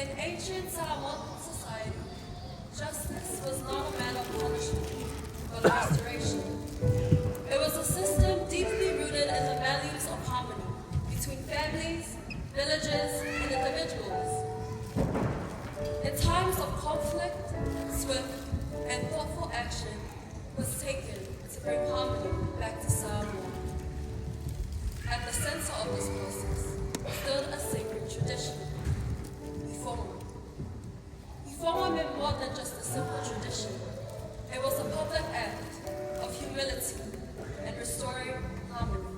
In ancient Samoan society, justice was not a matter of punishment, but of restoration. It was a system deeply rooted in the values of harmony between families, villages, and individuals. In times of conflict, swift and thoughtful action was taken to bring harmony back to Samoa. At the center of this process stood a sacred tradition, Ifoga. Ifoga meant more than just a simple tradition. It was a public act of humility and restoring harmony.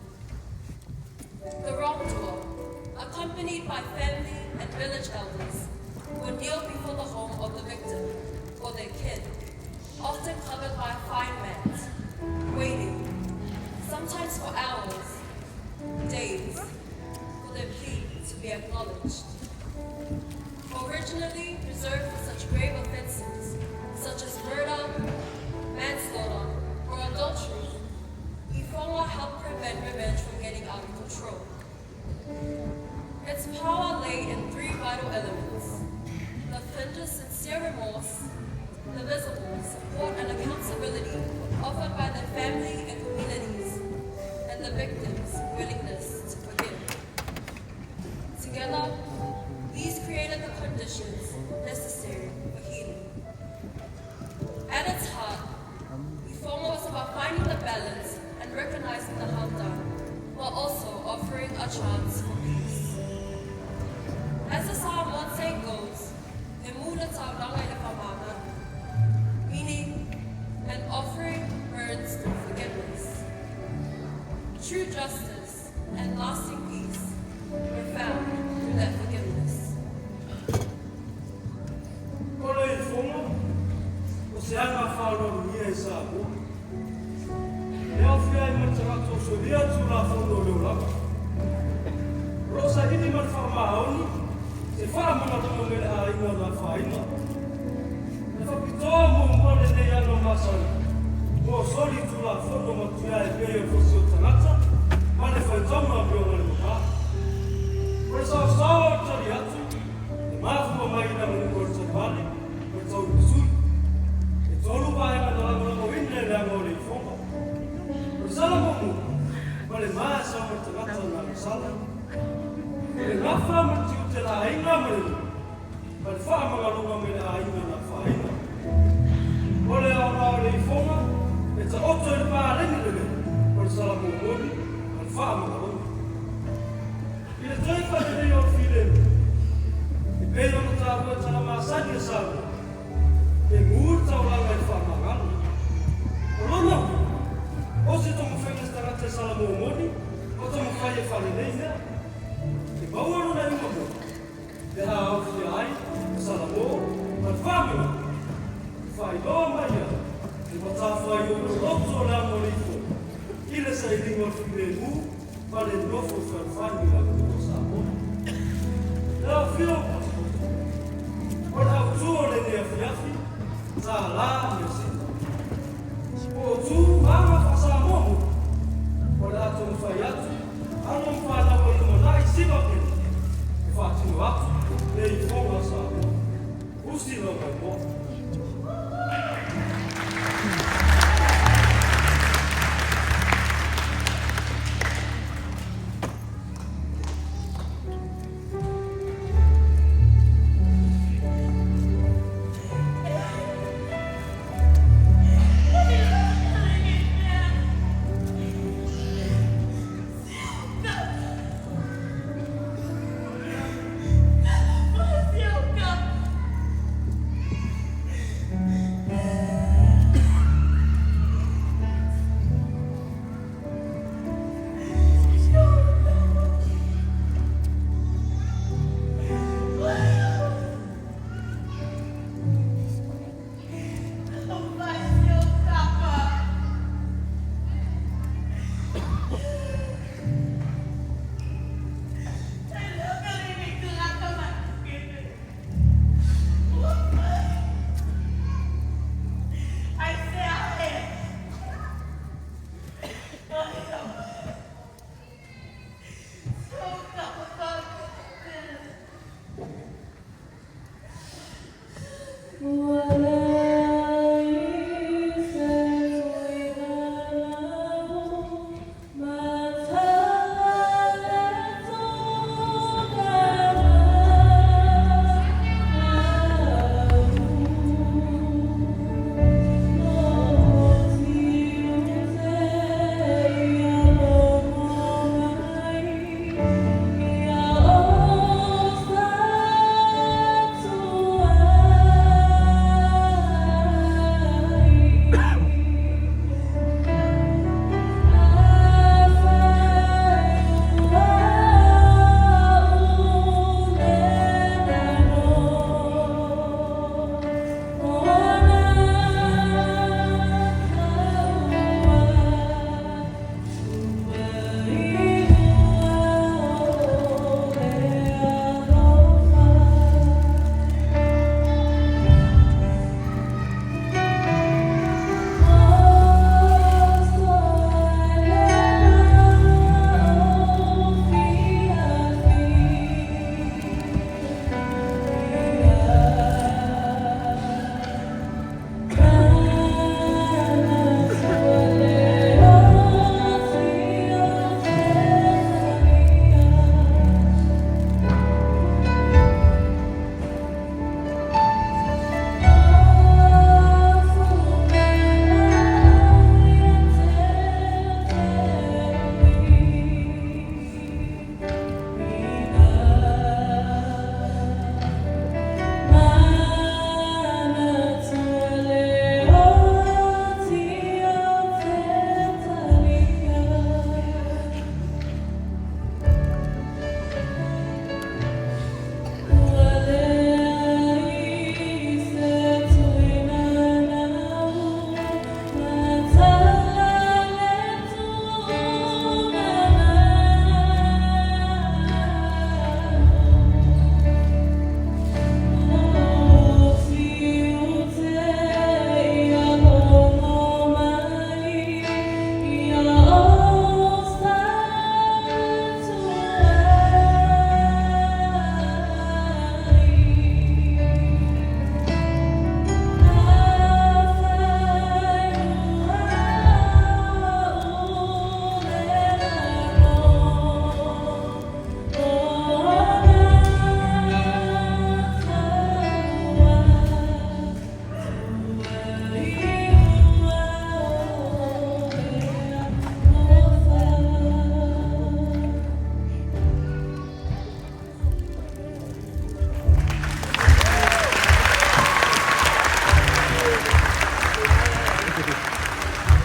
The wrongdoer, accompanied by family and village elders, would kneel before the home of the victim or their kin, often covered by a fine mat, waiting, sometimes for hours, days, for their plea to be acknowledged. Originally reserved for such grave offenses, such as murder, manslaughter, or adultery, Ifoga helped prevent revenge from getting out of control. Its power lay in three vital elements: the offender's sincere remorse, the visible support and accountability offered by their family and communities, and the victim's willingness to forgive. Together, these created the conditions necessary for healing. At its heart, Ifoga was about finding the balance and recognizing the harm done, while also offering a chance for peace. As the Samoan saying goes, "E mu le taulaga i le faamagalo," meaning an offering burns through forgiveness. True justice and lasting peace were found through that forgiveness. O le ifoga, o se aga faaaloalogia i Samoa. E aofia ai ma le tagata o solia tulafono o le olaga. O loo saili ma le faamaoni se faamagaloga mai le aiga na afaina. E faapitoa muamua lenei aga masani mo soli tulafono matuia e pei o le fosi o tagata ma le faitauga amioga le mamā. O le saosao o le tali atu e mafua mai i le aganuu a le talivale ma le tauimasui. E tolu vaega na lagolagoina e le aga o le ifoga. O le sala muamua, ma le masa o le tagata na agasala. O le gafa ma le tiute o le aiga ma le nuu, ma le faamagaloga mai le aiga na afaina. O le aoga o le ifoga, e taoto i le paleni lelei o le sala momoli ma le faamagaloga. I le toe faaleleia o le filemu, e pei ona taua e tala masani a Samoa, e mu le taulaga i le faamagalo. O lona uiga, o se taumafaiga se tagata e sala momoli o taumafai e faalelei mea. E maua lona iuga moni, pe a aofia ai le salamo ma le faamagalo, e faailoa mai ai le matafaioi o loto o le aga o le ifoga i le sailiga o le filemu ma le nofo fealofani i le atunuu o Samoa. Le aofia o pasipoti, o le autū o lenei afiafi, $1 Niu Sila. Po o tu ma aga faa-Samoa moni, o le a taumafai atu alo ma fanau o le lumanai siva pele e faatino atu le ifoga a Samoa. Usi lau maimoa.